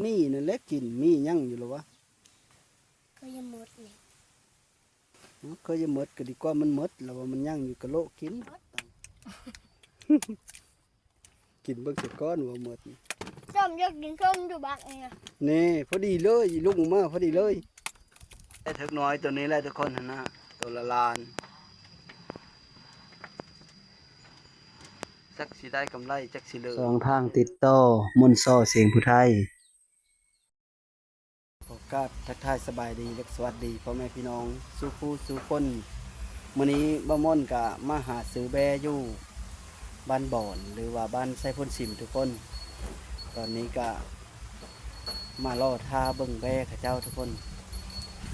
ມີນັ້ນແຫຼະກິນ ມີຍັງຢູ່ລະວະ? ກໍຍັງໝົດນີ້ ເນາະ ກໍຍັງໝົດ ກໍດີກວ່າມັນໝົດ ລະວ່າມັນຍັງຢູ່ກະໂລະກິນ ກິນເບິ່ງສາກ່ອນວ່າໝົດ. ສົ້ມ ຢາກກິນສົ້ມຢູ່ບັກນີ້ນະ ນີ້ ພໍດີເລີຍ ລຸກອອກມາພໍດີເລີຍ. ໄດ້ເຖິກນ້ອຍຕົວນີ້ແຫຼະທຸກຄົນຫັ້ນນະ ຕົວລະລ້ານ ຈັກຊິໄດ້ກຳໄລ ຈັກຊິເລີຍ. ສອງທາງຕິດຕໍ່ ມົນຊໍ ສຽງຜູ້ໄທ. ຂໍກາບທັກທາຍສະບາຍດີ ແລະ ສະຫວັດດີພໍ່ແມ່ພີ່ນ້ອງສູ່ຜູ້ສູ່ຄົນ. ມື້ນີ້ບ່າວມ່ອນກະມາຫາຊື້ແບ້ຢູ່ບ້ານບອນ ຫຼືວ່າບ້ານໄຊໂພນສິມທຸກຄົນ. ຕອນນີ້ກະມາລໍຖ້າເບິ່ງແບ້ເຂົາເຈົ້າທຸກຄົນ.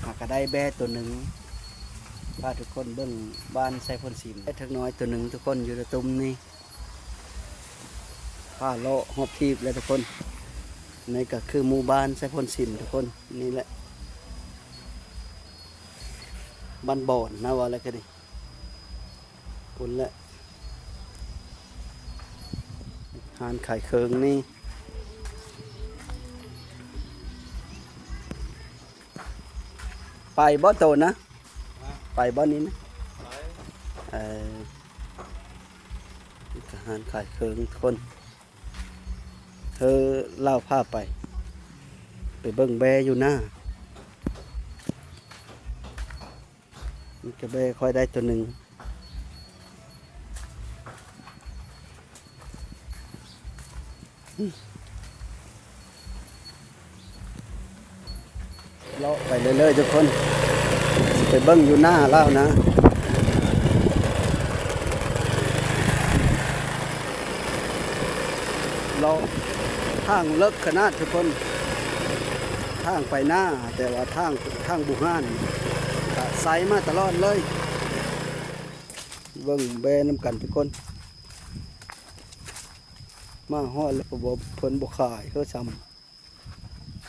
ຫາກະໄດ້ແບ້ຕົວໜຶ່ງ ພາທຸກຄົນເບິ່ງບ້ານໄຊໂພນສິມ. ໄດ້ເຖິກນ້ອຍຕົວໜຶ່ງທຸກຄົນ ຢູ່ໃນຕຸ່ມນີ້. ພາເລາະຮອບທີບແລ້ວທຸກຄົນ. ນີ້ກໍຄືໝູ່ບ້ານໄຊໂພນສິມທຸກຄົນ. ນີ້ແຫຼະ ບ້ານບອນນະ ວ່າແລ້ວກໍດີ. ພຸ້ນແຫຼະ ຮ້ານຂາຍເຄື່ອງນີ້. ໄປບໍ່ໂຕນະ? ໄປບໍ່ນີ້ນະ? ໄປ. ເອີ ນີ້ກໍຮ້ານຂາຍເຄື່ອງຄົນ ເອີ ລາວພາໄປ ໄປເບິ່ງແບ້ຢູ່ນາ. ນີ້ກໍແບ້ຂ້ອຍໄດ້ຕົວໜຶ່ງ. ເລາະໄປເລື້ອຍໆທຸກຄົນ ຊິໄປເບິ່ງຢູ່ນາລາວນະ. ເລາະ ທາງເລິກຂະໜາດທຸກຄົນ ທາງໄປນາ ແຕ່ວ່າທາງ ທາງບູຮານ ກະໃສມາຕະຫຼອດເລີຍ. ເບິ່ງແບ້ນຳກັນທຸກຄົນ. ມາຮອດແລ້ວກໍບໍ່ ເພິ່ນບໍ່ຂາຍເຮີຊ້ຳ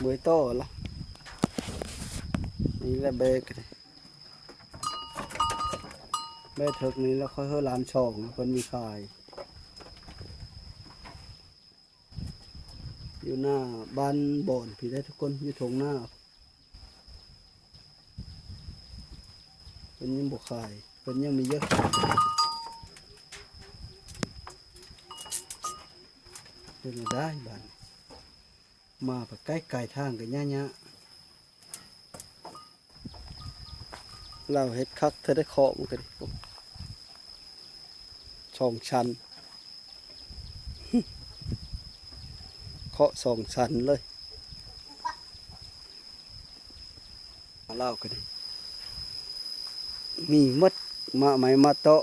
ເມື່ອຍຕໍ່ລະ. ນີ້ແຫຼະແບ້ ແບ້ເຖິກນີ້ແຫຼະ ຂ້ອຍເຮີລ້ານສອງ ເພິ່ນມີຂາຍ. ຢູ່ໜ້າບ້ານບອນພີ້ໄດ໋ທຸກຄົນ ຢູ່ທົ່ງນາ. ເພິ່ນຍັງບໍ່ຂາຍ ເພິ່ນຍັງມີເຍອະ. ເປັນໄດ້ບາດນີ້ ມາໄປໄກໆ ທາງກໍຍະໆ. ລາວເຮັດຄັກແທ້ໄດ໋ ເຄາະມັນກໍດີ ສອງຊັ້ນ ເຄາະສອງຊັ້ນເລີຍ. ລາວກໍດີ ມີໝົດ ມາໄມ້ມາເຕາະ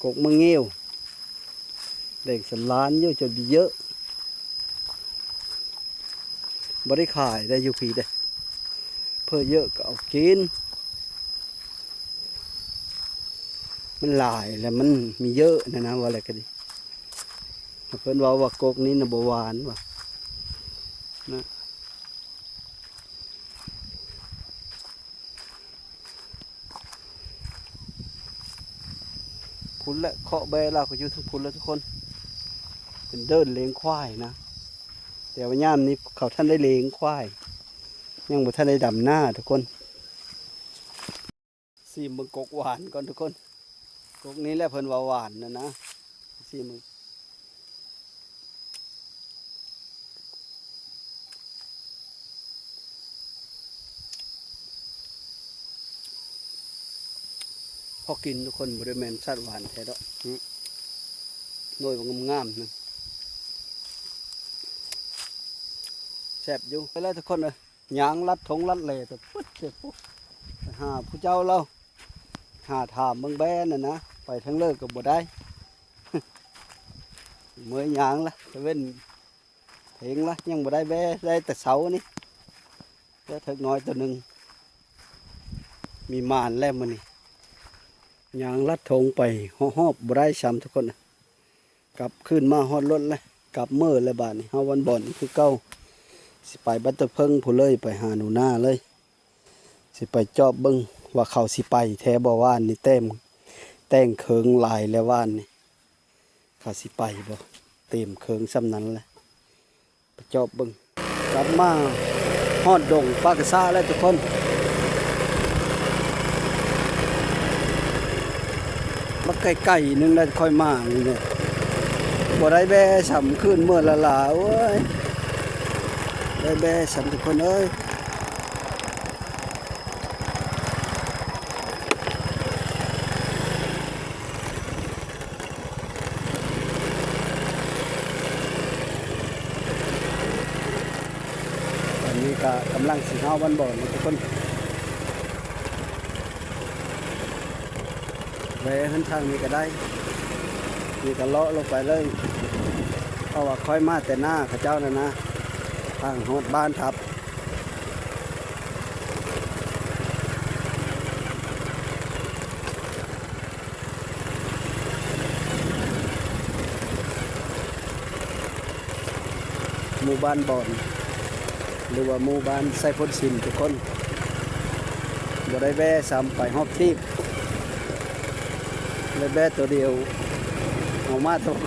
ກົກມະງິ້ວ ແດງສະຫຼານຢູ່ ຈົນເຍອະ ບໍ່ໄດ້ຂາຍໄດ໋ຢູ່ພີ້ເດ້. ເພິ່ນເຍອະກໍເອົາກິນ ມັນຫຼາຍແລ້ວມັນມີເຍອະນະນະ ວ່າແລ້ວກໍດີ. ເພິ່ນເວົ້າວ່າກົກນີ້ນະບໍ່ຫວານວ່ານະ. ພຸ້ນແຫຼະ ເຄາະແບ້ລາວກໍຢູ່ທາງພຸ້ນແຫຼະທຸກຄົນ ເປັນເດີ່ນລ້ຽງຄວາຍນະ. ແຕ່ວ່າຍາມນີ້ເຂົາທັນໄດ້ລ້ຽງຄວາຍ ຍັງບໍ່ທັນໄດ້ດຳນາທຸກຄົນ. ຊີມເບິ່ງກົກຫວານກ່ອນທຸກຄົນ. ກົກນີ້ແຫຼະເພິ່ນວ່າຫວານນະນະ ຊີມເບິ່ງ. ພໍກິນທຸກຄົນ ບໍ່ໄດ້ແມ່ນສັດຫວານແທ້ດອກ. ໜ່ວຍມັນງາມໆນະ ແຊບຢູ່. ໄປແລ້ວທຸກຄົນເອີຍ ຍ່າງລັດທົ່ງລັດແຫຼໄປປຶດເສຍປຸບ ໄປຫາຜູ້ເຈົ້າລາວ ຫາຖາມເບິ່ງແບ້ນະນະ ໄປທາງເລີກກໍບໍ່ໄດ້ ເມື່ອຍຍ່າງລະ ຕາເວັນເພງລະ ຍັງບໍ່ໄດ້ແບ້ ໄດ້ແຕ່ເຊົ້ານີ້ ໄດ້ເຖິກນ້ອຍໂຕໜຶ່ງ ມີໝານແລ້ວມື້ນີ້. ຍ່າງລັດທົ່ງໄປຮອບໆ ບໍ່ໄດ້ຊ້ຳທຸກຄົນ. ກັບຄືນມາຮອດລົດແລ້ວ ກັບເມືອແລ້ວບາດນີ້ ເຮົາວັນບອນຄືເກົ່າ ຊິໄປບັນຕະເພິງພຸ້ນເລີຍ ໄປຫາໜູນາເລີຍ ຊິໄປຈອບເບິ່ງວ່າເຂົາຊິໄປແທ້ບໍ່. ວານນີ້ແຕ້ມ ແຕ່ງເຄິ່ງຫຼາຍແລ້ວວານນີ້ ເຂົາຊິໄປບໍ່ ເຕັມເຄິ່ງສ່ຳນັ້ນແຫຼະ. ໄປຈອບເບິ່ງ ກັບມາຮອດດົງປາກກະຊາແລ້ວທຸກຄົນ. ບັກໄກໆໜຶ່ງແລ້ວຄ່ອຍມານີ້ແຫຼະ. ບໍ່ໄດ້ແບຊ້ຳ ຄືນເມືອລ້າໆ ໂອ້ຍ ໄດ້ແບຊ້ຳທຸກຄົນເອີຍ. ຕອນນີ້ກະກຳລັງຊິຮອດບ້ານບອນທຸກຄົນ. ແວະເຮືອນທາງນີ້ກະໄດ້ ນີ້ກະເລາະລົງໄປເລີຍ ເພາະວ່າຂ້ອຍມາແຕ່ໜ້າເຂົາເຈົ້ານັ້ນນະ ທາງຮອດບ້ານທັບ. ໝູ່ບ້ານບອນ ຫຼືວ່າໝູ່ບ້ານໄຊພົນສິນທຸກຄົນ. ບໍ່ໄດ້ແວ່ຊ້ຳ ໄປຮອບທີບ ໄດ້ແວ່ໂຕດຽວ ເອົາມາທຸກ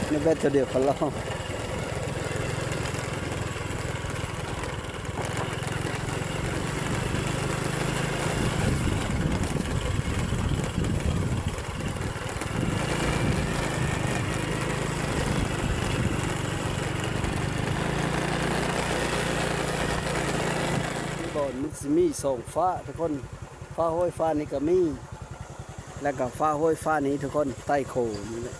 ໄດ້ແວ່ໂຕດຽວ ຂໍລອງ. ບ່ອນມັນຊິມີສອງຟ້າທຸກຄົນ ຟ້າຫ້ວຍຟ້ານີ້ກະມີ ແລ້ວກະຟ້າຫ້ວຍຟ້ານີ້ທຸກຄົນ ໃຕ້ໂຂງນີ້ແຫຼະ.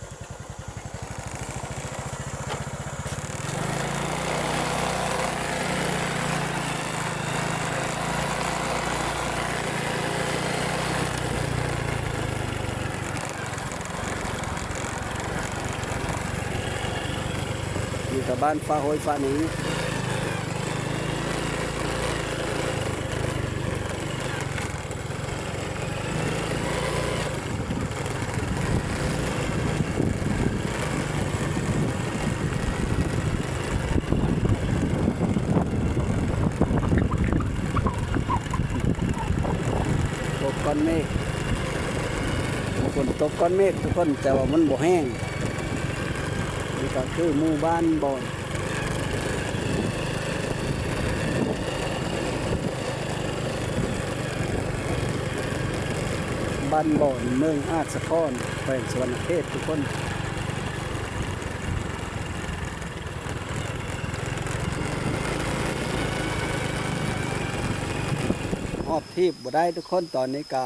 ນີ້ກະບ້ານຟ້າຫ້ວຍຟ້ານີ້. ຕົກກ້ອນເມກ ຝົນຕົກກ້ອນເມກທຸກຄົນ ແຕ່ວ່າມັນບໍ່ແຮງ. ນີ້ກະຄືໝູ່ບ້ານບອນ ບ້ານບອນ ເມືອງອາດສະພອນ ແຂວງສະຫວັນນະເຂດທຸກຄົນ. ຮອບທີບບໍ່ໄດ້ທຸກຄົນ ຕອນນີ້ກະ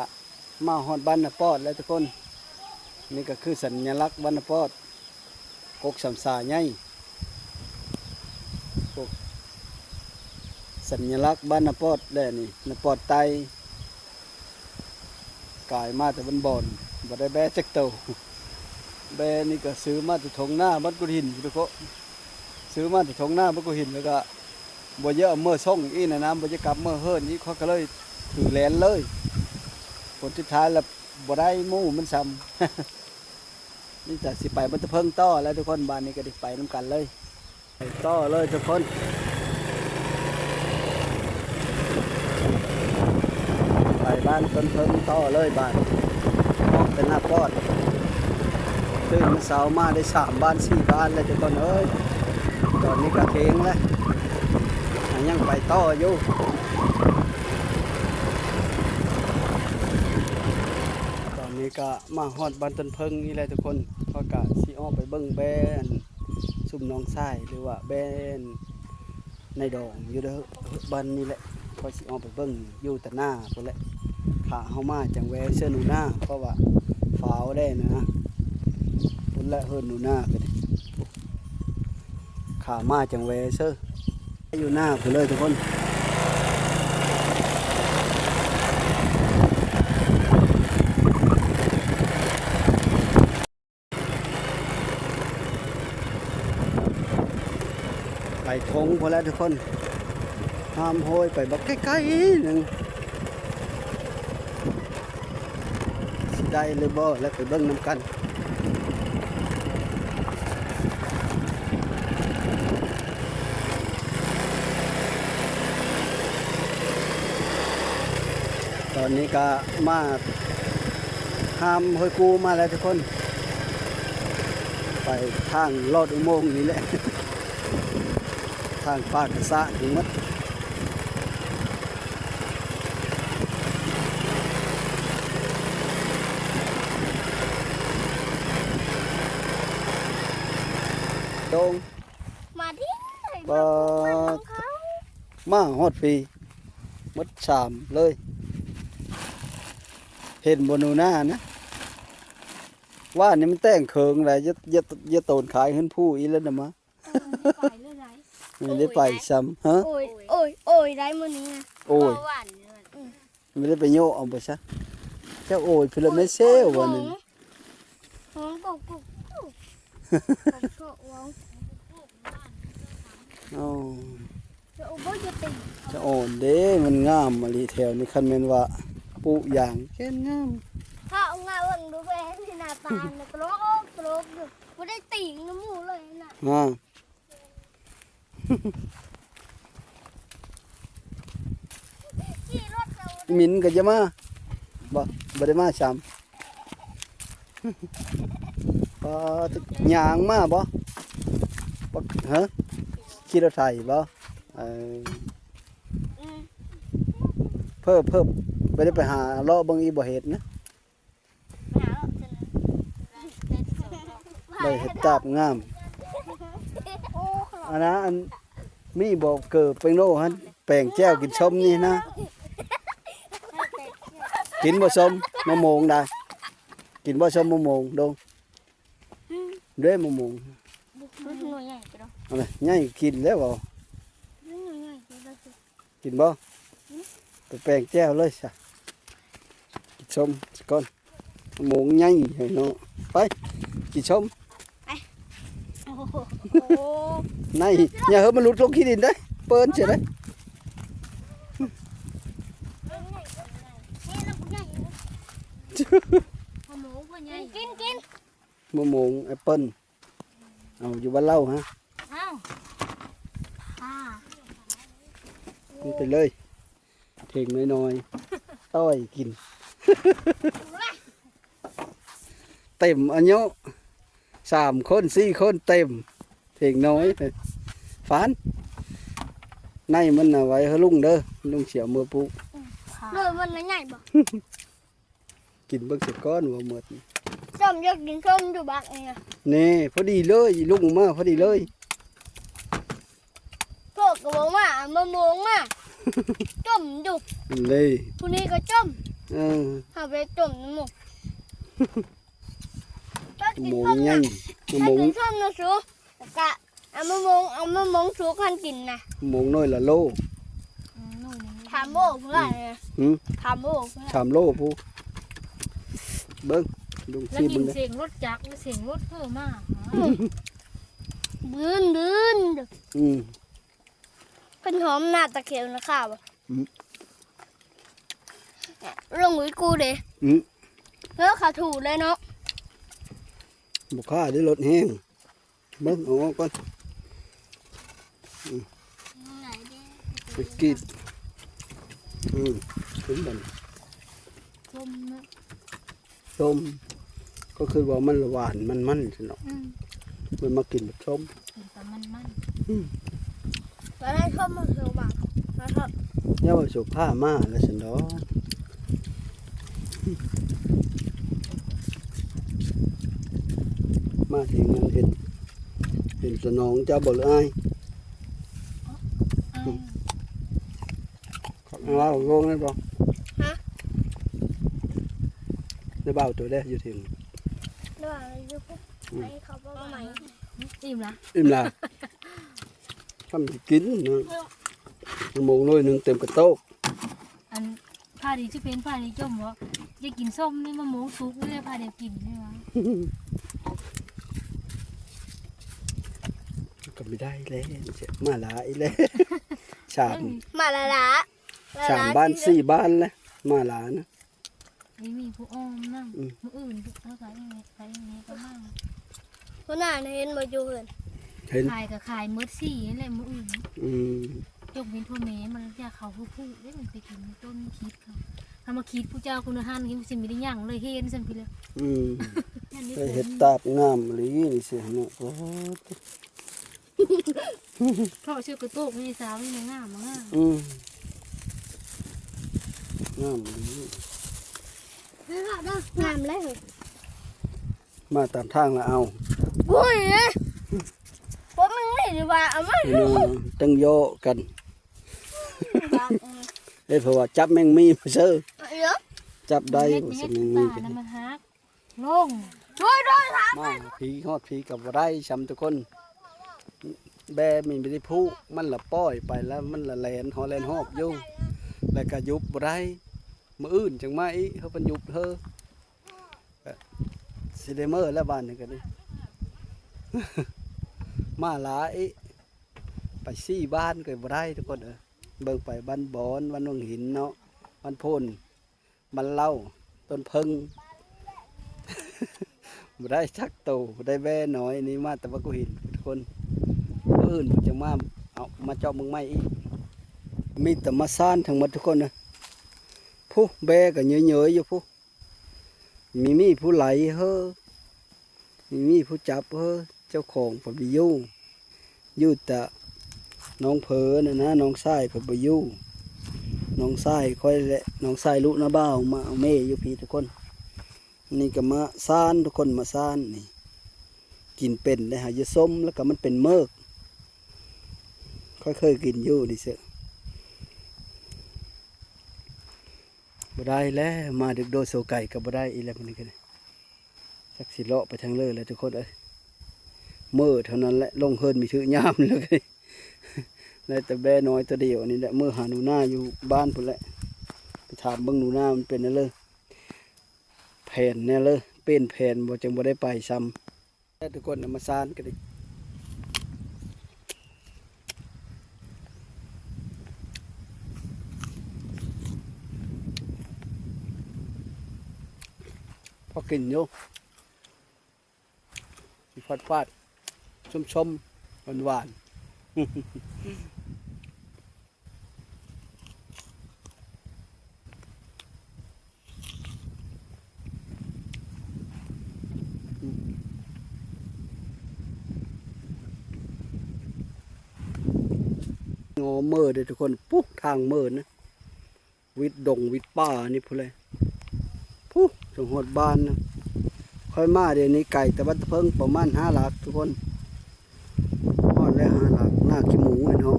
ມາຮອດບ້ານນາປອດແລ້ວທຸກຄົນ. ນີ້ກະຄືສັນຍະລັກບ້ານນາປອດ ກົກສາມສາໃຫຍ່ ກົກ ສັນຍະລັກບ້ານນາປອດແຫຼະນີ້ ນາປອດໃຕ້ ກາຍມາແຕ່ບ້ານບອນ ບໍ່ໄດ້ແບ້ຈັກໂຕ. ແບ້ນີ້ກະຊື້ມາແຕ່ທົ່ງນາບ້ານກຸນຫີນພຸ້ນເດ້ ຊື້ມາແຕ່ທົ່ງນາບ້ານກຸນຫີນ ແລ້ວກະບໍ່ຢາກເອົາເມືອສົ່ງອີກນະ ບໍ່ຢາກກັບເມືອເຮືອນອີກ ຂ້ອຍກະເລີຍຖືແລ່ນເລີຍ. ຜົນສຸດທ້າຍລະ ບໍ່ໄດ້ໝູ່ມັນຊ້ຳ. ນີ້ກະຊິໄປບັນຕະເພິງຕໍ່ແລ້ວທຸກຄົນ ບາດນີ້ກະໄດ້ໄປນຳກັນເລີຍ ໄປຕໍ່ເລີຍທຸກຄົນ ໄປບ້ານຕົ້ນເພິງຕໍ່ເລີຍບາດ ອອກແຕ່ນາປອດ ຕື່ນເຊົ້າມາໄດ້ສາມບ້ານສີ່ບ້ານແລ້ວທຸກຄົນເອີຍ. ຕອນນີ້ກະເພງແລ້ວ ຍັງໄປຕໍ່ຢູ່. ຕອນນີ້ກະມາຮອດບ້ານຕົ້ນເຜິ້ງນີ້ແຫຼະທຸກຄົນ ຂ້ອຍກະຊິອອກໄປເບິ່ງແບ້ອັນຊຸມໜອງຊາຍ ຫຼືວ່າແບ້ໃນດອງຢູ່ເດີ ບ້ານນີ້ແຫຼະ. ຂ້ອຍຊິອອກໄປເບິ່ງຢູ່ຕາໜ້າພຸ້ນແຫຼະ ຂາເຮົາມາຈັ່ງແວ່ເຊື່ອໜູນາ ເພາະວ່າຟ້າວແດ່ນະ ພຸ້ນແຫຼະເຮືອນໜູນາກະດີ. ຂາມາຈັ່ງແວ່ເຊີ ຢູ່ໜ້າພຸ້ນເລີຍທຸກຄົນ. ໄປທົ່ງພຸ້ນແຫຼະທຸກຄົນ ຫ້າມໂຫຍໄປບັກໄກໆໜຶ່ງ. ຊິໄດ້ຫຼືບໍ່ ແລ້ວໄປເບິ່ງນຳກັນ. ຕອນນີ້ກະມາຫ້າມຫ້ວຍກູມາແລ້ວທຸກຄົນ ໄປທາງລອດອຸໂມງນີ້ແຫຼະ. ທາງປ່າກະສະທັງໝົດ ໂດງ ມາດີ ມາ ມາຮອດພີ້ ໝົດສາມເລີຍ ເຫັນບໍ່ໜູນານະ? ວ່ານີ້ມັນແຕ່ງເຂີງຫຼາຍ ຢ່າ ຢ່າ ຢ່າໂຕນຂາຍເຮືອນຜູ້ອີກແລ້ວນະມາ. ເອີ ມັນໄດ້ໄປເລີຍໄດ໋ ມັນໄດ້ໄປຊ້ຳ ຮະ ໂອ້ຍ ໂອ້ຍ ໂອ້ຍ ໄດ້ມື້ນີ້ນະ ໂອ້ຍ ບໍ່ຫວານເລີຍ ອືມ ມັນໄດ້ໄປໂຍະເອົາບໍ່ຊະ ເຈົ້າໂອ້ຍ ເພິ່ນລະແມ່ເຊວວ່ານັ້ນ ຮ້ອງກຸກກຸກກຸກ ເອົາ ສະອອນເດ້ ມັນງາມອີ່ຫຼີແຖວນີ້ ຄັນແມ່ນວ່າປູກຢາງແມ່ນງາມ ຖ້າເອົາງາເບິ່ງດູແບບນີ້ໜ້າຕານະ ຕະຫຼົກຕະຫຼົກຢູ່ ບໍ່ໄດ້ຕີງນຳໝູ່ເລີຍນະ ຮະ ຂີ່ລົດເຂົາ ມິນກໍຈະມາ ບໍ່ ບໍ່ໄດ້ມາຊ້ຳ ປາດ ຍ່າງມາບໍ່? ປາດ ຮະ? ຂີ່ລົດໄຖບໍ່? ເອີ ອືມ ເພີ່ບ ເພີ່ບ ບໍ່ໄດ້ໄປຫາເລາະເບິ່ງອີ່ບໍ່ເຫັດນະ? ໄປຫາເລາະ ໄດ້ເຫັດຕາບງາມ ໂອ້ ອັນນະ ອັນ ມີບໍ່ເກີແປງໂນຫັ້ນ ແປງແຈ່ວກິນສົ້ມນີ້ນະ ກິນບໍ່ສົ້ມ ມະມ່ວງໄດ໋ ກິນບໍ່ສົ້ມມະມ່ວງ ດົງ ອືມ ເດ້ມະມ່ວງ ໜ່ວຍໃຫຍ່ໄປເນາະ ອັນນະ ໃຫຍ່ກິນແລ້ວບໍ່ ໜ່ວຍໃຫຍ່ໄປ ກິນບໍ່? ອືມ ໄປແປງແຈ່ວເລີຍຊະ ກິນສົ້ມສາກ່ອນ ມະມ່ວງໃຫຍ່ເນາະ ໄປ ກິນສົ້ມ ໄປ ໂອ້ໂຫ ໃນ ຢ່າເຮີ້ ມັນຫຼຸດລົງຂີ້ດິນເດ້ ເປີນເສຍເດ້ ມະມ່ວງກໍໃຫຍ່ ກິນ ກິນ ມະມ່ວງ ແອັບເປິ້ນ ເອົາຢູ່ບ້ານເລົ່າຮະ ອ້າວ ອືມ ໄປເລີຍ ເຖິງນ້ອຍໆ ຕ້ອຍກິນ ເຕັມອາຍຸ ສາມຄົນ ສີ່ຄົນເຕັມ ເຖິງນ້ອຍ ຟານ ໃນມັນນະໄວ້ໃຫ້ລຸງເດີ ລຸງຊິເອົາເມືອປູກ ອືມ ໂດຍ ມັນນະໃຫຍ່ບໍ່? ກິນເບິ່ງສາກ່ອນວ່າໝົດ ສົ້ມ ຢາກກິນສົ້ມຢູ່ບັກນີ້ນະ ນີ້ ພໍດີເລີຍ ລຸງມາພໍດີເລີຍ ພວກກໍບໍ່ມາ ມະມ່ວງມາ ສົ້ມຢູ່ ນີ້ ຜູ້ນີ້ກໍສົ້ມ ເອີ ເຮົາໄປຕົ້ມນຳໝູ່ ມະມ່ວງໃຫຍ່ ມະມ່ວງ ກິນສົ້ມນະສູ ແລ້ວກະ ເອົາມະມ່ວງ ເອົາມະມ່ວງສຸກຫັ້ນກິນນະ ມະມ່ວງໜ່ວຍລະໂລ ອືມ ໜ່ວຍໜຶ່ງ ສາມໂລພຸ້ນລະ ຫືມ ສາມໂລພຸ້ນລະ ສາມໂລພຸ້ນ ເບິ່ງ ລຸງຊີມເບິ່ງເດີ ສຽງລົດຈັກ ສຽງລົດເຮີມາ ອືມ ບືນໆ ອືມ ເພິ່ນຫອມໜ້າຕາຂຽວນະຄາບໍ່ ອືມ ລົງໄວ້ກູເດ້ ອືມ ເອີ ຂາຖູເລີຍເນາະ ບໍ່ຄ່າເດ້ ລົດແຮງ ເບິ່ງ ເອົາອອກກ່ອນ ອືມ ໄປກີດ ອືມ ຂຶ້ນບັດນີ້ ສົ້ມເນາະ ສົ້ມ ກໍຄືວ່າມັນຫວານມັນໆ ຊັ້ນເນາະ ອືມ ມັນມາກິນແບບສົ້ມ ກິນແບບມັນໆ ອືມ ກໍໄດ້ສົ້ມມາຄືຫວານ ແລ້ວກໍ ຢ່າວ່າໂສພາມາແລ້ວຊັ້ນດອກ ມາເຖິງນັ້ນເຫັນ ເຫັນສະໜອງເຈົ້າບໍ່ ຫຼືອ້າຍ? ອ້າຍ ເວົ້າລົງໄດ້ບໍ່? ຮະ? ໄດ້ເວົ້າໂຕໃດຢູ່ເທິງ? ໄດ້ເວົ້າຢູ່ພຸ້ນ ອືມ ໃຫ້ເຂົາເວົ້າໃໝ່ ອີ່ມລະ? ອີ່ມລະ? ທຳຊິກິນເນາະ ໂມງໜ້ອຍໜຶ່ງເຕັມກະໂຕກ ອັນ ພາດີຊິເປັນພາດີຈົ່ມບໍ່ ຢາກກິນສົ້ມນີ້ ມະມ່ວງສຸກນີ້ ພາດີກິນນີ້ຫວາ ກໍບໍ່ໄດ້ແລ້ວ ມາຫຼາຍແລ້ວ ສາມ ມາຫຼາຫຼາ ສາມບ້ານສີ່ບ້ານແລ້ວ ມາຫຼານະ ມີຜູ້ອ້ອມນຳ ອືມ ມື້ອື່ນເຂົາກໍໄປນີ້ກໍມາ ຫົວໜ້ານະເຫັນບໍ່ຢູ່ເຮືອນ ເຫັນ ຂາຍກໍຂາຍໝົດສີ່ນັ້ນແຫຼະມື້ອື່ນ ອືມ ຍົກເວັ້ນພໍ່ແມ່ມັນຢາກເຂົ້າຜູ້ຜູ້ເດ້ ມັນໄປກິນຕົ້ນຄິດເຂົາ ຖ້າມາຄິດຜູ້ເຈົ້າຄົນຫັ້ນ ຍັງຊິມີໄດ້ຫຍັງເລີຍ ເຫັນຊັ້ນພີ້ແຫຼະ ອືມ ໄດ້ເຮັດຕາບງາມອີ່ຫຼີນີ້ຊິເນາະ ໂອ້ ເພາະຊື່ກະໂຕກນີ້ສາວນີ້ງາມ ງາມ. ອືມ ງາມອີ່ຫຼີ ງາມເລີຍ. ມາຕາມທາງລະເອົາ. ໂອ້ຍ ພວກມຶງນີ້ຊິວ່າເອົາມາ ເອີ ຈັ່ງເຍາະກັນ. ເອີ ເພາະວ່າຈັບແມງມີມາເຊີ ຈັບໄດ້ ເຮັດ ເຮັດ ແມງມີ ປາ ກະ ມັນຫັກລົງ. ໂດຍ ໂດຍ ຖາມ ມາ ມາ ຜີຮອດຜີກະບໍ່ໄດ້ຊ້ຳທຸກຄົນ. ແບມີໄດ້ຜູກ ມັນລະປ່ອຍໄປລະ ມັນລະແລ່ນ ຮອດແລ່ນຮອບຢູ່ ລະກະຢຸບບໍ່ໄດ້. ມື້ອື່ນຈັ່ງມາອີກ ເຮົາເພິ່ນຢຸບເຮີ ກະຊິໄດ້ເມືອແລ້ວ ບ້ານນີ້ກະດີ ມາຫຼາຍອີກ. ໄປສີ່ບ້ານກະບໍ່ໄດ້ທຸກຄົນເອີຍ. ເບິ່ງໄປບ້ານບອນ ບ້ານໜອງຫີນເນາະ ບ້ານໂພນ ບ້ານເຫຼົ່າ ຕົ້ນເຜິ້ງ ບໍ່ໄດ້ຈັກໂຕ. ໄດ້ແບ້ນ້ອຍນີ້ມາແຕ່ວ່າກູຫີນທຸກຄົນ. ມື້ອື່ນຈັ່ງມາເອົາມາເຈາະເບິ່ງໃໝ່ອີກ. ມີແຕ່ມາຊານທັງໝົດທຸກຄົນເອີຍ. ພຸ້ນ ແບ້ກະເຍີຍໆຢູ່ພຸ້ນ. ມີ ມີຜູ້ໄຫຼເຮີ ມີ ມີຜູ້ຈັບເຮີ ເຈົ້າຂອງເພິ່ນບໍ່ຢູ່ ຢູ່ແຕ່ນ້ອງເພີນັ້ນນະ ນ້ອງຊາຍເພິ່ນບໍ່ຢູ່. ນ້ອງຊາຍຂ້ອຍ ແລະ ນ້ອງຊາຍລຸນະບ່າວມາເອົາແມ່ຢູ່ພີ້ທຸກຄົນ. ນີ້ກະມາຊານທຸກຄົນ ມາຊານນີ້ ກິນເປັນໄດ໋ຫາ ຢ່າຊົມ ລະກະມັນເປັນເມີກ. ຂ້ອຍເຄີຍກິນຢູ່ນີ້ເຊີ. ບໍ່ໄດ້ແລ້ວ ມາດຶກໂດໂຊໄກກະບໍ່ໄດ້ອີກແລ້ວ ມື້ນີ້ກະໄດ້ ຈັກຊິເລາະໄປທາງເລີແລ້ວທຸກຄົນເອີຍ. ເມີເທົ່ານັ້ນແຫຼະ ລົງເຮືອນມີຖືຍາມແລ້ວ ໄດ້ແຕ່ແບ້ນ້ອຍໂຕດຽວນີ້ແຫຼະ. ເມີຫາໜູນາຢູ່ບ້ານພຸ້ນແຫຼະ ໄປຖາມເບິ່ງໜູນາມັນເປັນແນວເລີ ແຜນແນວເລີ ປ່ຽນແຜນບໍ່ ຈັ່ງບໍ່ໄດ້ໄປຊ້ຳ. ແລ້ວທຸກຄົນ ມາຊານກະດີ ພໍກິນຢູ່ ຊິຟາດໆ ຊົມໆ ຫວານໆ. ງໍເມີເດີທຸກຄົນ ປຸ້ນທາງເມີນະ ວິດດົງວິດປ່ານີ້ພຸ້ນແຫຼະ ພຸ້ນ ຈົນຮອດບ້ານນະ. ຂ້ອຍມາດຽວນີ້ໄກແຕ່ວັດຕະເພິງປະມານຫ້າຫຼັກທຸກຄົນ. ຮອດແລ້ວ ຫາຫຼັກ ໜ້າຂີ້ໝູເນາະ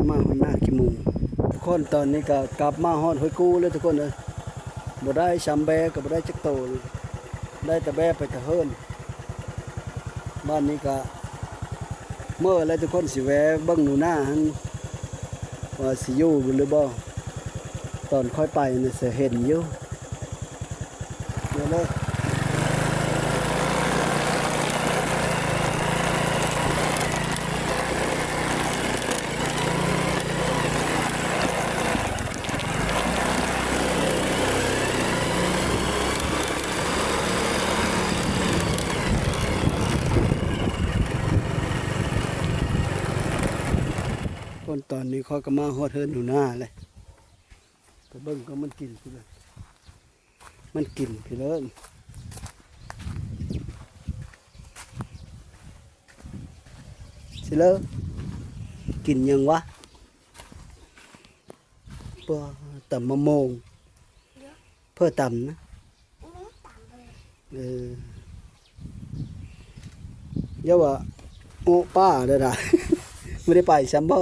ມາຮອດໜ້າຂີ້ໝູ. ທຸກຄົນ ຕອນນີ້ກະກັບມາຮອດຫ້ວຍກູ່ແລ້ວທຸກຄົນເອີຍ. ບໍ່ໄດ້ຊ້ຳແບ້ກະບໍ່ໄດ້ຈັກໂຕເລີຍ ໄດ້ແຕ່ແບ້ໄປຕະເຫີນ. ບາດນີ້ກະເມືອແລ້ວທຸກຄົນ ຊິແວ່ເບິ່ງໜູນາຫັ້ນ ວ່າຊິຢູ່ຫຼືບໍ່. ຕອນຂ້ອຍໄປນະ ຊິເຫັນຢູ່. ເດີເດີ ຄົນ ຕອນນີ້ຂ້ອຍກະມາຮອດເຮືອນໜູນາແລ້ວ ໄປເບິ່ງກະມັນກິນ ມັນກິນພີ້ເລີຍ ຊິເລີ ກິນຫຍັງວະ? ປາ ຕຳມະມ່ວງ ເພິ່ນຕຳນະ ເອີ ຢ່າວ່າໂອະປ້າເດີດາ ບໍ່ໄດ້ໄປຊ້ຳບໍ່?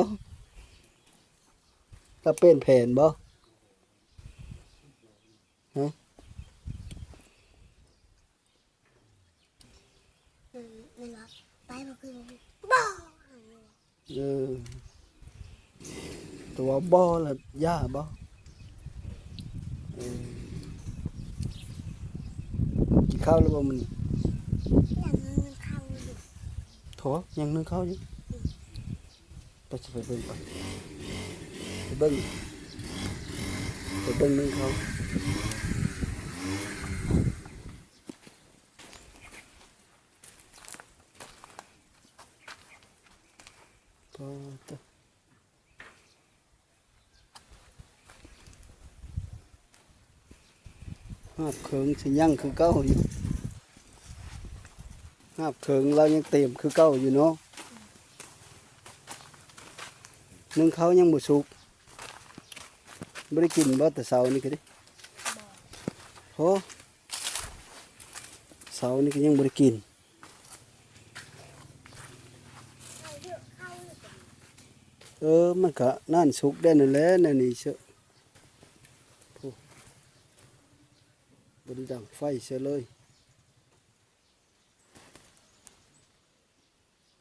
ລະປ່ຽນແຜນບໍ່? ຮະ? ອືມ ແມ່ນບໍ່? ໄປບໍ່ຄືບໍ່ ບໍ່ ເອີ ຕົວບໍ່ລະຢ່າບໍ່? ເອີ ກິນເຂົ້າແລ້ວບໍ່ມື້ນີ້? ຍັງໜຶ້ງເຂົ້າຢູ່ ໂຖ ຍັງໜຶ້ງເຂົ້າຢູ່. ອືມ ໄປ ຊິໄປເບິ່ງ ໄປ ໄປເບິ່ງ ໄປເບິ່ງໜຶ້ງເຂົ້າ. ປາໂຕ ຮອບເຄິ່ງຊິຍັງຄືເກົ່າຢູ່. ຫາບເຄິ່ງລາວຍັງເຕັມຄືເກົ່າຢູ່ເນາະ. ໜຶ້ງເຂົ້າຍັງບໍ່ສຸກ. ບໍ່ໄດ້ກິນບໍ່ແຕ່ເຊົ້ານີ້ກະດີ? ບໍ່. ໂອ້ ເຊົ້ານີ້ກະຍັງບໍ່ໄດ້ກິນ. ເອີ ມັນກະນັ້ນສຸກໄດ້ນັ້ນແຫຼະ ແນວນີ້ເຊາະ. ໂອ້ ບໍ່ໄດ້ດັງໄຟເສຍເລີຍ.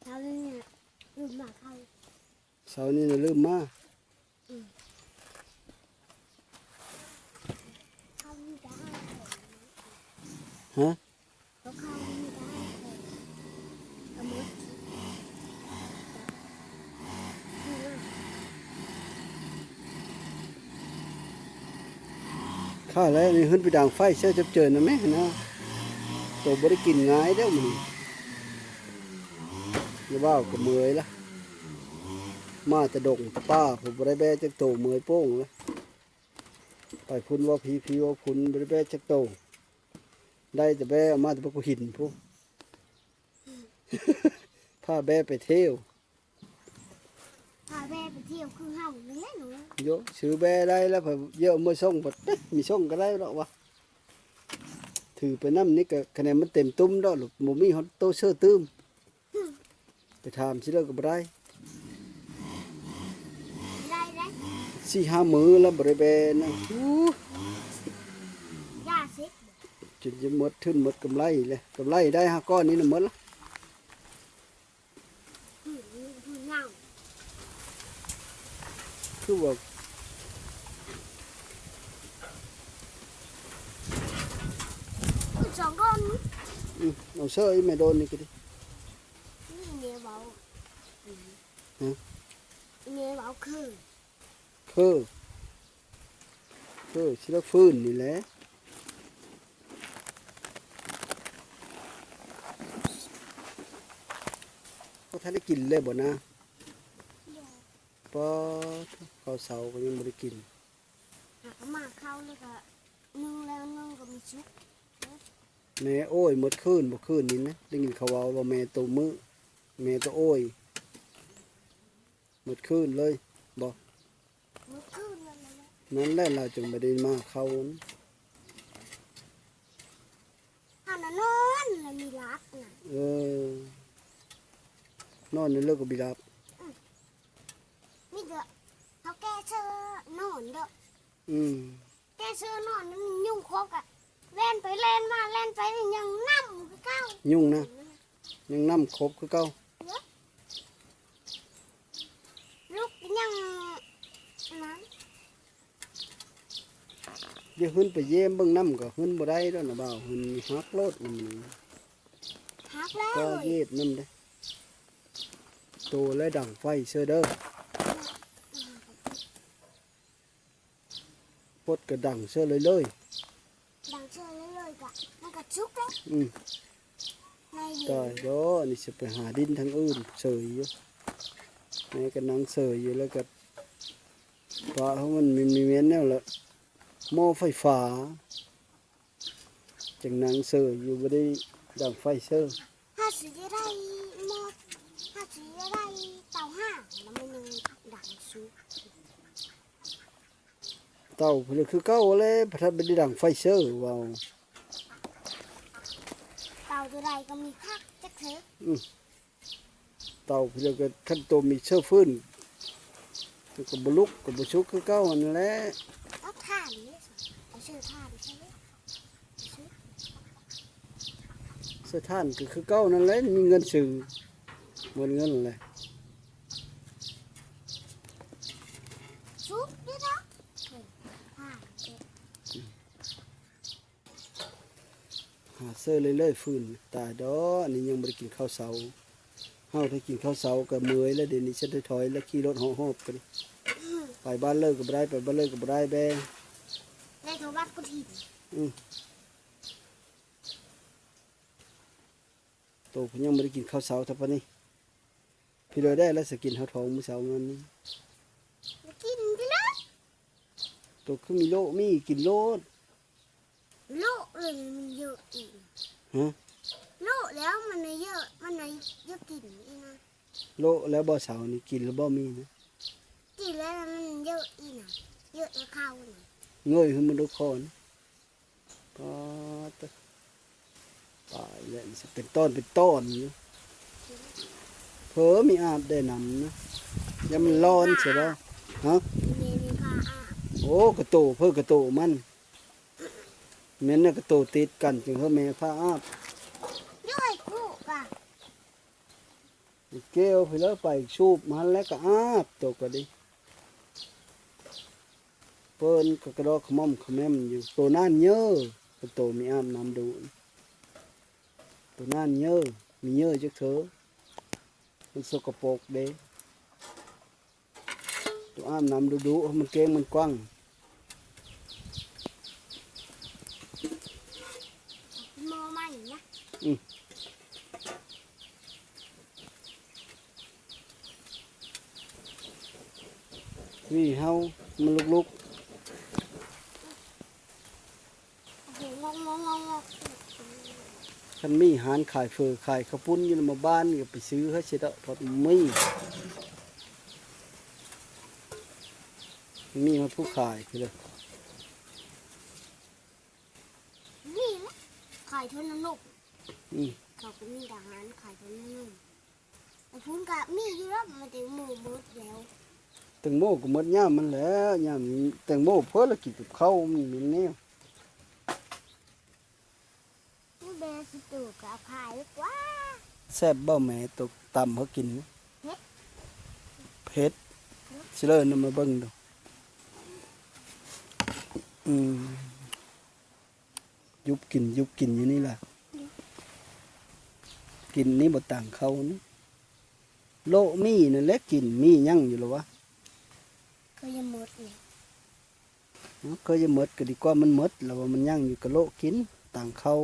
ເຊົ້ານີ້ນະລືມມາເຂົ້າ. ເຊົ້ານີ້ນະລືມມາ. ອືມ. ເຂົ້າມີແຕ່ໃຫ້ຂ້ອຍ. ຮະ? ເຂົ້າມີແຕ່ໃຫ້ຂ້ອຍ. ກະໝົດ. ຂ້າແລ້ວນີ້ ຂຶ້ນໄປດັງໄຟເຊຍຈັບເຈີນນະແມ່ນະ. ໂຕບໍ່ໄດ້ກິນງ່າຍເດ້ມື້ນີ້. ຢ່າວ່າກະເມື່ອຍລະ. ມາແຕ່ດົງແຕ່ປ່າ ຜູ້ບໍ່ໄດ້ແບຈັກໂຕ ເມື່ອຍໂປ່ງລະ. ໄປພຸ້ນເວົ້າພີ ພີເວົ້າພຸ້ນ ບໍ່ໄດ້ແບຈັກໂຕ. ໄດ້ແຕ່ແບເອົາມາແຕ່ປະໂກຫິນພຸ້ນ. ພາແບໄປທ່ຽວ. ພາແບໄປທ່ຽວຄືເຮົານີ້ແຫຼະເນາະ. ໂຢ ຊື້ແບໄດ້ແລ້ວ ເອົາເມືອສົ່ງ ເອີ ມີສົ່ງກະໄດ້ດອກວ່າ. ຖືໄປນຳນີ້ກະ ຄະແນນມັນເຕັມຕຸ້ມດອກ ບໍ່ມີຮອດໂຕເຊີຕື່ມ. ໄປຖາມຊິເລີກະບໍ່ໄດ້. ໄດ້ເດ້. ສີ່ຫ້າມື້ລະບໍ່ໄດ້ແບນະ. ອູ້ ຢ່າຊິ ຈົນຈະໝົດທຶນໝົດກຳໄລແຫຼະ. ກຳໄລໄດ້ຫ້າກ້ອນນີ້ນະໝົດລະ. ຄືວ່າ ສອງກ້ອນ. ອື ເອົາເຊີອີແມ່ໂດນນີ້ກະດີ. ນີ້ແມ່ເວົ້າ. ຮະ? ແມ່ເວົ້າຄື ຄື ຄືຊິລະຟື້ນນີ້ແຫຼະ. ບໍ່ທັນໄດ້ກິນເລີຍບໍ່ນາ? ບໍ່. ປາດ ເຂົ້າເຊົ້າກະຍັງບໍ່ໄດ້ກິນ. ຫາກະມາເຂົ້າແລ້ວກະ ໜຶ້ງແລ້ວໜຶ້ງກະມີສຸກ. ແມ່ ໂອ້ຍ ໝົດຄືນ ບໍ່ຄືນນີ້ນະ ໄດ້ຍິນເຂົາເວົ້າວ່າແມ່ໂຕມື້ ແມ່ໂຕໂອ້ຍ ໝົດຄືນເລີຍບໍ? ໝົດຄືນນັ້ນແຫຼະ ນັ້ນແຫຼະ ລາວຈຶ່ງບໍ່ໄດ້ມາເຂົ້າ. ເຮົານະນອນລະມີຫຼັບນະ. ເອີ ນອນຢູ່ເລີກະມີຫຼັບ. ອື ມີແຕ່ເຮົາແກ້ເຊີນອນເດີ. ອື ແກ້ເຊີນອນ ຍຸງຄົບກະແລ່ນໄປແລ່ນມາ ແລ່ນໄປຍັງນຳຄືເກົ່າ. ຍຸງນະ ຍັງນຳຄົບຄືເກົ່າ. ເອີ ລຸກຍັງນັ້ນ. ຢ່າຂຶ້ນໄປຢ້ຽມເບິ່ງນຳ ກະຂຶ້ນບໍ່ໄດ້ດອກນະບ່າວ ຂຶ້ນຫັກໂລດນຳ. ຫັກແລ້ວ ກະເຫຍບນຳເດ້. ໂຕແລະດັງໄຟເຊີເດີ. ປົດກະດັງເຊີເລີຍເລີຍ. ດັງເຊີເລີຍເລີຍກະ ມັນກະສຸກແລ້ວ. ອື ຕາຍແລ້ວ ອັນນີ້ຊິໄປຫາດິນທາງອື່ນເຊີຍຢູ່. ແມ່ກະນັ່ງເຊີຍຢູ່ ແລ້ວກະ ປາເຮົາມັນມີ ມີແມ່ນແນວລະ ໝໍ້ໄຟຟ້າ ຈັ່ງນັ່ງເຊີຍຢູ່ ບໍ່ໄດ້ດັງໄຟເຊີ. ຫາຊິໄດ້ໝໍ້ ຫາຊິໄດ້ເຕົາຖ່ານ ລະມັນຍັງດັງສຸກ. ເຕົາພຸ້ນລະຄືເກົ່າແຫຼະ ພັດບໍ່ໄດ້ດັງໄຟເຊີເວົ້າ. ເຕົາໂຕໃດກະມີຄັກຈັກເທື່ອ. ອື ເຕົາພຸ້ນລະກະ ຄັນໂຕມີເຊີຟືນ ກະບໍ່ລຸກ ກະບໍ່ສຸກຄືເກົ່າຫັ້ນແຫຼະ. ເອົາຖ່ານນີ້ ເອົາເຊີຖ່ານໃສ່. ເຊີຖ່ານກະຄືເກົ່ານັ້ນແຫຼະ ມີເງິນຊື້ ໝົດເງິນແຫຼະ. ສຸກຢູ່ເນາະ ຖ່ານ. ຫາເຊີເລື້ອຍໆ ຟືນ ຕາຍດອກ ອັນນີ້ຍັງບໍ່ໄດ້ກິນເຂົ້າເຊົ້າ. ເຮົາຖ້າກິນເຂົ້າເຊົ້າກະເມື່ອຍແລ້ວ ດຽວນີ້ຊັ້ນຖອຍໆ ແລ້ວຂີ່ລົດເຫາະຫອບກະດີ. ໄປບ້ານເລີກະບໍ່ໄດ້ ໄປບ້ານເລີກະບໍ່ໄດ້ແບ. ໄດ້ໂທບັດກະຖິນ. ອື ໂຕເພິ່ນຍັງບໍ່ໄດ້ກິນເຂົ້າເຊົ້າເທົ່າປານນີ້. ພີເລີໄດ້ລະສະກິນເຮົາທອງມື້ເຊົ້ານັ້ນນີ້. ກິນຕິລະ. ໂຕຄືມີໂລະ ມີກິນໂລດ. ໂລະເລີຍມັນເຍອະອີກ. ຮະ? ໂລະແລ້ວມັນເຢີະ ມັນເຢີະກິນອີກນະ. ໂລະແລ້ວບໍ່ເຊົ້ານີ້ ກິນແລ້ວບໍ່ມີນະ? ກິນແລ້ວມັນເຢີະອີກນະ ເຢີະແລ້ວເຂົ້ານະ. ເງີຍຂຶ້ນມາດູຄໍນະ. ປາດເຕີ ຕາຍແລ້ວ ຊິເປັນຕອນເປັນຕອນຢູ່. ເຜີມີອາບໄດ້ນຳນະ ຢ່າມັນຮ້ອນຊະດອກ. ຮະ? ແມ່ນພາອາບ. ໂອ້ ກະໂຕ ເຜີກະໂຕມັນ ແມ່ນນະ ກະໂຕຕິດກັນ ຈຶ່ງເຜີແມ່ພາອາບ. ໂອ້ຍ ກູກະ ແກ້ວພີ້ແລ້ວ ໄປສູບມັນແລ້ວກະອາບໂຕກະດີ. ເພິ່ນກະກະດອກຂະໝໍ້າຂະແໝ້ມຢູ່. ໂຕນັ້ນເຢີະ ໂຕມີອາບນ້ຳດຸ ໂຕນັ້ນເຢີະ ມີເຢີະຈັກເທື່ອ ມັນສົກກະປົກເດ້. ໂຕອາບນ້ຳດຸໆ ມັນເກັ່ງມັນກວ້າງ. ໝໍ້ໃໝ່ນະ. ອືມ ວີເຮົາມັນລຸກໆ. ໂອ້ໂຫ ງອກໆໆໆ. ຄັນມີຮ້ານຂາຍເຝີຂາຍເຂົ້າປຸ້ນຢູ່ນຳໝູ່ບ້ານນີ້ ກະໄປຊື້ໃຫ້ຊິດອກ ເພາະມີ ມີມາຜູ້ຂາຍຄືເລີຍ. ນີ້ແຫຼະ ຂາຍເທື່ອລະໜົກ. ອືມ ເຂົາກະມີແຕ່ຮ້ານຂາຍເທື່ອລະໜົກ. ແຕ່ພຸ້ນກະມີຢູ່ດອກ ແຕ່ງໂມໝົດແລ້ວ. ແຕງໂມກະໝົດຍາມມັນແຫຼະ ຍາມແຕງໂມເພີ້ລະກິນກັບເຂົ້າ ມັນແມ່ນແນວ. ແບຊິໂຕກະເອົາຂາຍດີກວ່າ. ແຊບບໍ່ແມ່ ໂຕຕຳເຮົາກິນ? ເຜັດ ເຜັດ. ຊິເລີນຳມາເບິ່ງດູ. ອືມ ຢຸບກິນ ຢຸບກິນຢູ່ນີ້ລະ. ກິນນີ້ບໍ່ຕາງເຂົ້ານີ້. ໂລະມີນັ້ນແຫຼະ ກິນມີຫຍັງຢູ່ລະວະ? ກະຢ່າໝົດນີ້. ເອີ ກະຢ່າໝົດກະດີກວ່າ ມັນໝົດລະວ່າ ມັນຍັງຢູ່ກະໂລະກິນຕາງເຂົ້າ.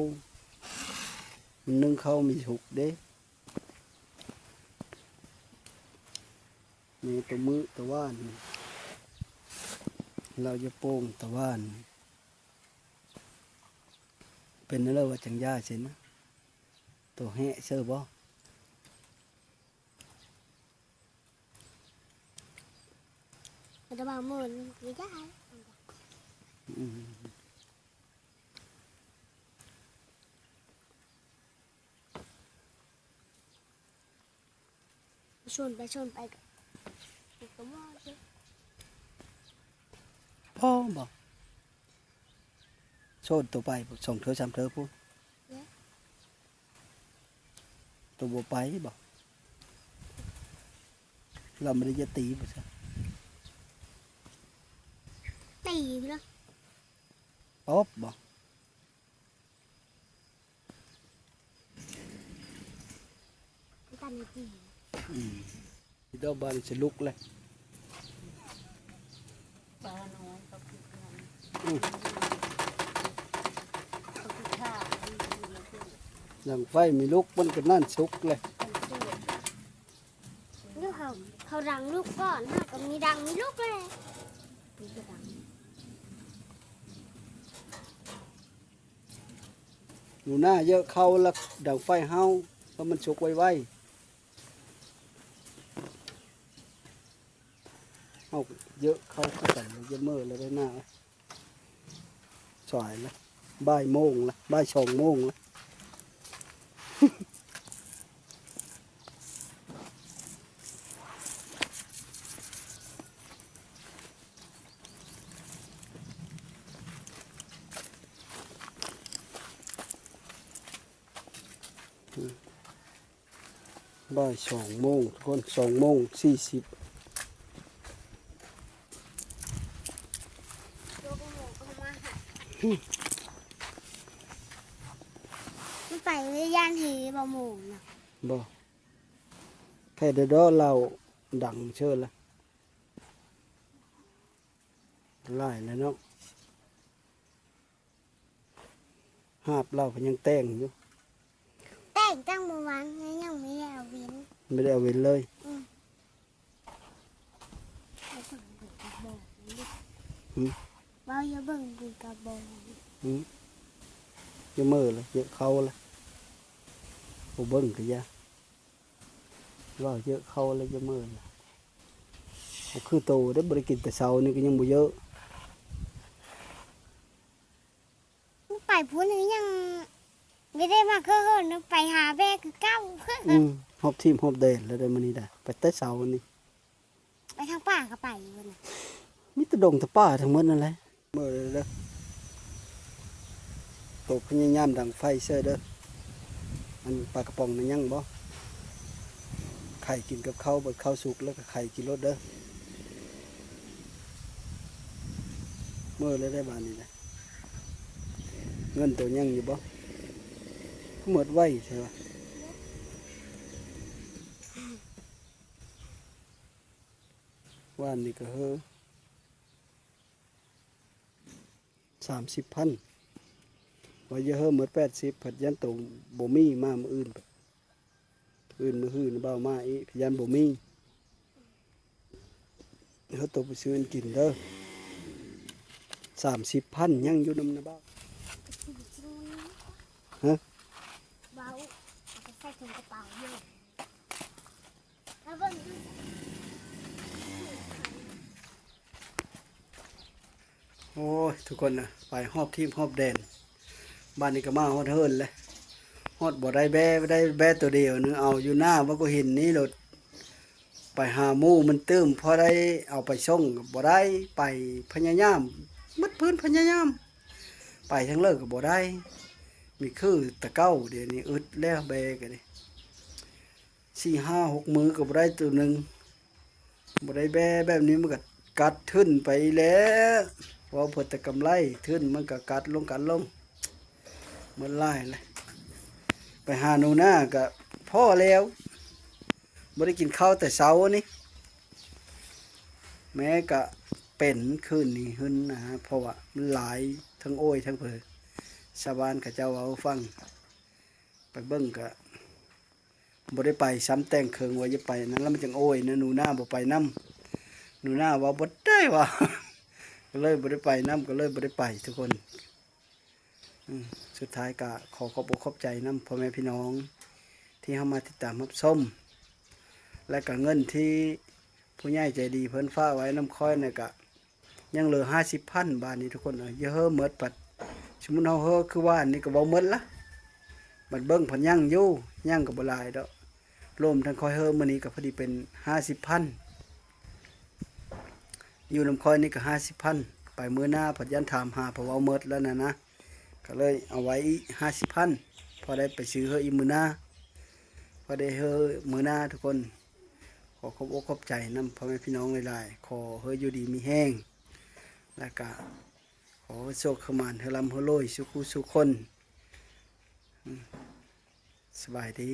ມັນໜຶ້ງເຂົ້າມີສຸກເດ້. ແມ່ໂຕມື້ຕາວານ ລາວຢູ່ໂປ່ງຕາວານ. ເປັນແນວໃດວ່າຈັ່ງຢ່າຊີ້ນະ? ໂຕແຮະເຊີບໍ່? ແຕ່ວ່າມື້ນີ້ກະຢາກ ອືມ ຊົນໄປຊົນໄປກະ ກະບໍ່ເດີ ພໍບໍ່? ໂຊນໂຕໄປສອງເທື່ອສາມເທື່ອພຸ້ນ ໂຕບໍ່ໄປບໍ່? ລາວບໍ່ໄດ້ຈະຕີບໍ່ຊະ? ຕີພຸ້ນລະ ຕອບບໍ່? ອືມ ດອກບານຊິລຸກແລ້ວ ປານ້ອຍເຂົາຄິດນັ້ນ ອືມ ເຂົາຄິດຂ້າ ດັງໄຟມີລຸກ ມັນກະນັ້ນສຸກແລ້ວ. ເຂົາດັງລຸກກ່ອນ ເຮົາກະມີດັງມີລຸກແລ້ວ ມີກະດັງ. ໜູນາເຢີະເຂົ້າລະດັງໄຟເຮົາ ເພາະມັນສຸກໄວໆ. ເຮົາເຢີະເຂົ້າຄືກັນ ເຢີະເມີລະໄດ້ໜ້າ ສາຍລະ ບ່າຍໂມງລະ ບ່າຍສອງໂມງລະ. ບ່າຍສອງໂມງທຸກຄົນ ສອງໂມງສີ່ສິບ. ມັນໄປຢ້ານເຮບໍ່ໂມງນະ ບໍ່ ແຄ່ດອດໆ ລາວດັງເຊີລະ ຫຼາຍແລ້ວເນາະ. ຫາບລາວກະຍັງແຕ່ງຢູ່ ແຕ່ງຕັ້ງມື້ວານ ຍັງບໍ່ໄດ້ເອົາເວັນ ບໍ່ໄດ້ເອົາເວັນເລີຍ. ອືມ ຫຶ ເວົ້າຢ່າເບິ່ງບຸນກະບອງ ຫຶ ຢ່າເມີລະ ເຢີະເຂົ້າລະ. ຜູ້ເບິ່ງກໍຢ່າ ເວົ້າເຍີະເຂົາແລ້ວຈະເມີລະ ບໍ່ຄືໂຕເດ້ ບໍ່ໄດ້ກິນແຕ່ເຊົ້ານີ້ກໍຍັງບໍ່ເຍີະ. ໄປພຸ້ນຍັງບໍ່ໄດ້ມາຄືເຮົານະ ໄປຫາແບ້ຄືເກົ່າ. ອືມ ຮອບທີບຮອບແດນແລ້ວເດ້ມື້ນີ້ໄດ໋ ໄປແຕ່ເຊົ້ານີ້. ໄປທາງປ່າກໍໄປຢູ່ນະ ມີແຕ່ດົງແຕ່ປ່າທັງໝົດນັ້ນແຫຼະ. ເມີເດີ ໂຕພະຍາຍາມດັງໄຟໃສ່ເດີ. ອັນປາກະປ໋ອງນັ້ນຍັງບໍ່? ໄຂກິນກັບເຂົ້າ ບັດເຂົ້າສຸກແລ້ວກໍໄຂກິນໂລດເດີ. ເມີແລ້ວໄດ໋ບາດນີ້ນະ. ເງິນໂຕຍັງຢູ່ບໍ່? ຄືໝົດໄວແທ້ວະ. ວານນີ້ກໍເຮີ ສາມສິບພັນ ວ່າຢ່າເຮີໝົດແປດສິບ ພັດຢ້ານໂຕບໍ່ມີມາມື້ອື່ນ ອື່ນມື້ຮືນບ່າວມາອີກ ຢ້ານບໍ່ມີ. ເຮີໂຕໄປຊື້ອັນກິນເດີ ສາມສິບພັນ ຍັງຢູ່ນຳນະບ່າວ. ຮະ? ເບົາ ເອົາໄປໃສ່ຖົງກະເປົາຢູ່. ໂອ້ຍ ທຸກຄົນນະ ໄປຮອບທີບຮອບແດນ ບາດນີ້ກໍມາຮອດເຮືອນແລ້ວ. ຮອດບໍ່ໄດ້ແບ້ ໄດ້ແບ້ໂຕດຽວໜຶ່ງ ເອົາຢູ່ໜ້າບັກກໍເຫັນນີ້ໂລດ. ໄປຫາໝູ່ມັນຕື່ມ ພໍໄດ້ເອົາໄປສົ່ງກໍບໍ່ໄດ້ ໄປພະຍາຍາມໝົດພື້ນ ພະຍາຍາມ ໄປທາງໃດກໍບໍ່ໄດ້ ມີຄືແຕ່ເກົ່າ. ດຽວນີ້ອຶດແລ້ວ ແບ້ກໍດີ ສີ່ຫ້າຫົກມື້ກໍບໍ່ໄດ້ໂຕໜຶ່ງ ບໍ່ໄດ້ແບ້. ແບບນີ້ມັນກໍກັດທຶນໄປແລ້ວ ເວົ້າເພິ່ນແຕ່ກຳໄລ ທຶນມັນກໍກັດລົງ ກັດລົງ ໝົດຫຼາຍແລ້ວ. ໄປຫາໜູນາກໍພໍແລ້ວ ບໍ່ໄດ້ກິນເຂົ້າແຕ່ເຊົ້ານີ້ ແມ່ກໍເປັນຄືນນີ້ຫຶນນະ ເພາະວ່າມັນຫຼາຍ ທັງໂອ້ຍທັງເຜີ ຊາວບ້ານເຂົາເຈົ້າເວົ້າໃຫ້ຟັງ. ໄປເບິ່ງກະບໍ່ໄດ້ໄປຊ້ຳ ແຕ່ງເຄິ່ງວ່າຈະໄປນັ້ນ ແລ້ວມັນຈັ່ງໂອ້ຍນະ ໜູນາບໍ່ໄປນຳ. ໜູນາວ່າບໍ່ໄດ້ວ່າ ກໍເລີຍບໍ່ໄດ້ໄປນຳ ກໍເລີຍບໍ່ໄດ້ໄປທຸກຄົນ. ອືມ ສຸດທ້າຍກະຂໍຂອບອົກຂອບໃຈນຳພໍ່ແມ່ພີ່ນ້ອງທີ່ເຂົ້າມາຕິດຕາມຮັບຊົມ ແລະກະເງິນທີ່ຜູ້ໃຫຍ່ໃຈດີເພິ່ນຝາກໄວ້ນຳຂ້ອຍນະ ກະ ຍັງເຫຼືອຫ້າສິບພັນ. ບາດນີ້ທຸກຄົນເອີຍ ຢ່າເຮີໝົດ ບັດສົມມຸດເຮົາເຮີຄືວ່ານີ້ກໍເວົ້າໝົດລະ ບັດເບິ່ງພັດຍັງຢູ່ ຍັງກໍບໍ່ຫຼາຍດອກ. ລວມທັງຂ້ອຍເຮີມື້ນີ້ກໍພໍດີເປັນຫ້າສິບພັນ ຢູ່ນຳຂ້ອຍນີ້ກໍຫ້າສິບພັນ. ໄປມື້ໜ້າພັດຢ້ານຖາມຫາ ເພາະເວົ້າໝົດແລ້ວນະນະ ກໍເລີຍເອົາໄວ້ອີກຫ້າສິບພັນ ພໍໄດ້ໄປຊື້ເຮີອີກມື້ໜ້າ ພໍໄດ້ເຮີມື້ໜ້າທຸກຄົນ. ຂໍຂອບອົກຂອບໃຈນຳພໍ່ແມ່ພີ່ນ້ອງຫຼາຍໆ ຂໍເຮີຢູ່ດີມີແຮງ ແລ້ວກະຂໍໃຫ້ໂຊກໃຫ້ໝານ ເຮີລ່ຳເຮີລວຍສູ່ຄູ່ສູ່ຄົນ. ສະບາຍດີ.